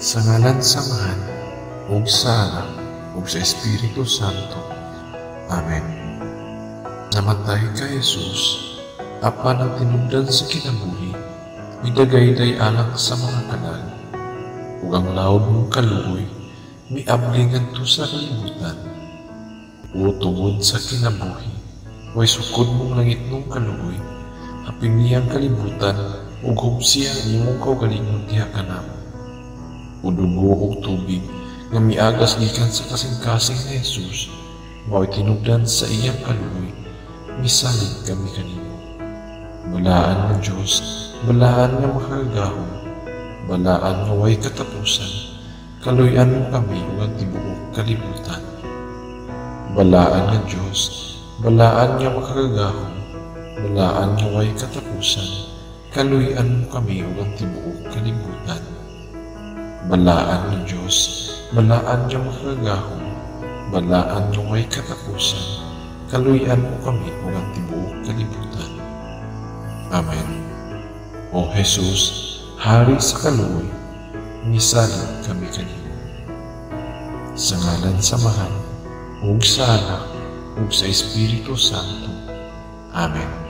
Sa ngalan sa Amahan, ug sa Anak, ug sa Espiritu Santo. Amen. Namatay ka, Jesus, apan ang tinubdan sa kinabuhi, midagayday alang sa mga kalag, ug ang lawd mong kaluoy, miabli ngadto sa kalibutan. O tungod sa kinabuhi, way sukod mong langitnong kaluoy, hapini ang kalibutan ug hubsi ang imong kaugalingon diha kanamo. O dugo ug tubig nga miagas gikan sa kasing-kasing ni Jesus, mao'y tinubdan sa iyang kaluoy, misalig kami kanimo. Balaan nga Dios, balaan nga makagagahom, balaan nga way katapusan, kaluy-an mo kami ug ang tibuok kalibutan. Balaan nga Dios, balaan nga makagagahom, balaan nga way katapusan, kaluy-an mo kami ug ang tibuok kalibutan. Balaan nga Dios, balaan nga makagagahom, balaan nga way katapusan, kaluy-an mo kami ug ang tibuok kalibutan. Amen. O Jesus, Hari sa kaluoy, misalig kami kanimo. Sa ngalan sa Amahan, ug sa Anak, ug sa Espiritu Santo. Amen.